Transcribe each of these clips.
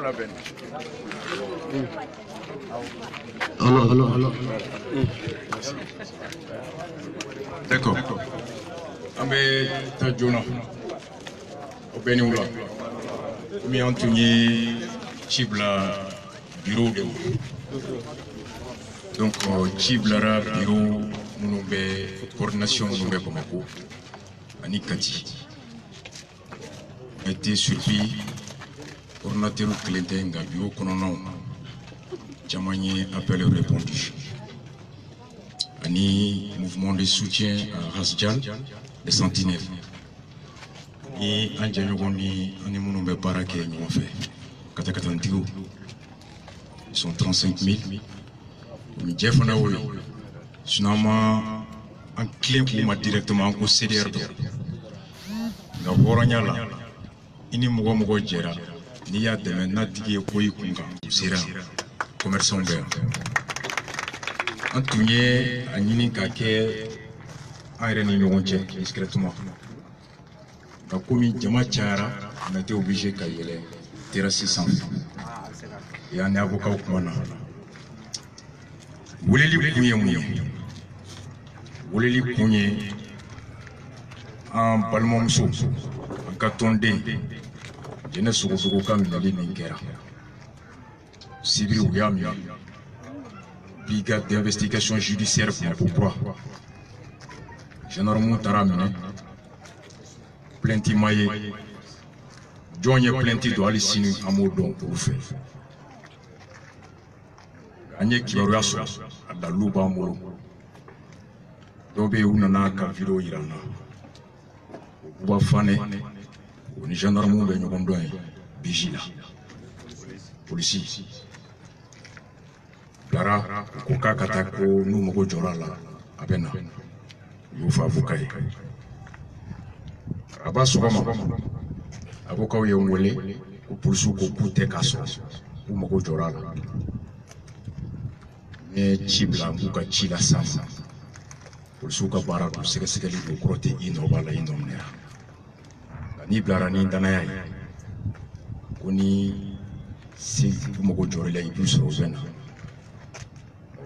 labɛn. Allo, allo, allo. D'accord. An bɛ taa joona. O bɛɛ ni wula. Komi an tun ye ci bila bureau de ma. Donc ci bilara bureau minnu bɛ coordination minnu bɛ Bamako ani Kati. On été surpris, coordinateur kelen tɛ, nka bureau kɔnɔnaw caman ye appel répondu ani mouvement de soutien à Ras Dial, les Sentinelles, ni an jɛɲɔgɔn ni an ni minnu bɛ baara kɛ ɲɔgɔn fɛ, katakatantigiw, ils sont 35 000. Komi jɛ fana y'o ye, sinon an ma an tilen u ma directement an ko CDR dɔrɔn, nka hɔrɔnya la, i ni mɔgɔ mɔgɔ jɛra, n'i y'a dɛmɛ n'a tigi ye ko i kun kan, u sera commerçant bɛ yan. An tun ye a ɲini ka kɛ an yɛrɛ ni ɲɔgɔn cɛ discrètement, nka komi jama cayara, on a été obligé ka yɛlɛ terrasse sanfɛ. Et an ni avocat kuma na. Weleli kun ye mun ye? Weleli kun ye an balimamuso, an ka tɔnden Jɛnɛ Sogodogo ka minɛli min kɛra sibiri. U y'a minɛ brigade d'investigation judiciaire Bamako kura. Gendarme taara minɛ, plainte ma ye. Jɔn ye plainte don? Hali sini an m'o dɔn olu fɛ. An ye kibaruya sɔrɔ, a dalilu b'an bolo. Dɔw bɛ yen, u nana ka vidéo yira an na. Buba Fanɛ, o ni gendarme bɛ ɲɔgɔn dɔn yen BJ la. Polisi bilara, u ko k'a ka taa, ko n'u mago jɔra a la, a bɛ na. U y'o fɔ avocat ye. Araba sɔgɔma, avocat ye n wele ko polisiw ko k'u tɛ k'a sɔrɔ, k'u mago jɔra a la. N ye ci bila n k'u ka ci las'a ma. Polisiw ka baara don, sɛgɛsɛgɛli don, kɔrɔ tɛ i nɔ b'a la, i nɔ minɛra. Nka n'i bilara ni danaya ye ko ni se u mago jɔr'i la, i b'u sɔrɔ, u bɛ na.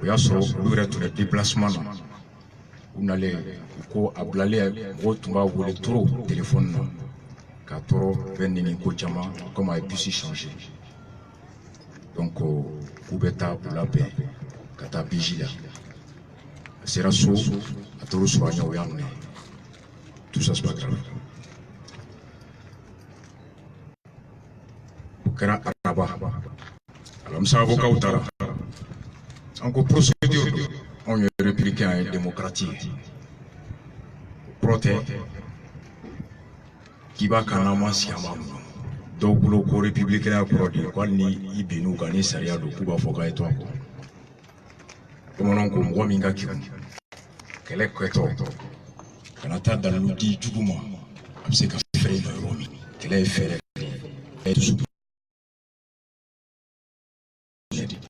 O y'a sɔrɔ olu yɛrɛ tun bɛ déplacement na. U nalen, u ko a bilalen, mɔgɔw tun b'a wele trop téléphone na k'a tɔɔrɔ bɛɛ nini ko caman, comme a ye puce changer. Donc k'u bɛ taa u labɛn ka taa BJ la. A sera so, a taar'u sɔrɔ a ɲɛ, o y'a minɛ. Tout ça, c'est pas grave. O kɛra araba. Alamisa, avocat taara. An ko procédure don, anw ye républicain ye, démocrate ye. O kɔrɔ tɛ k'i b'a kan n'an ma sigi an b'a muɲu. Dɔw bolo ko républicain ya kɔrɔ de ye ko hali ni i binn'u kan ni sariya don, k'u b'a fɔ k'a ye to a kɔ. Bamananw ko mɔgɔ min ka kegun kɛlɛ kɛtɔ kana taa dalilu di jugu ma, a bɛ se ka fɛrɛ i ma yɔrɔ min. Kɛlɛ ye fɛɛrɛ de ye, dusu.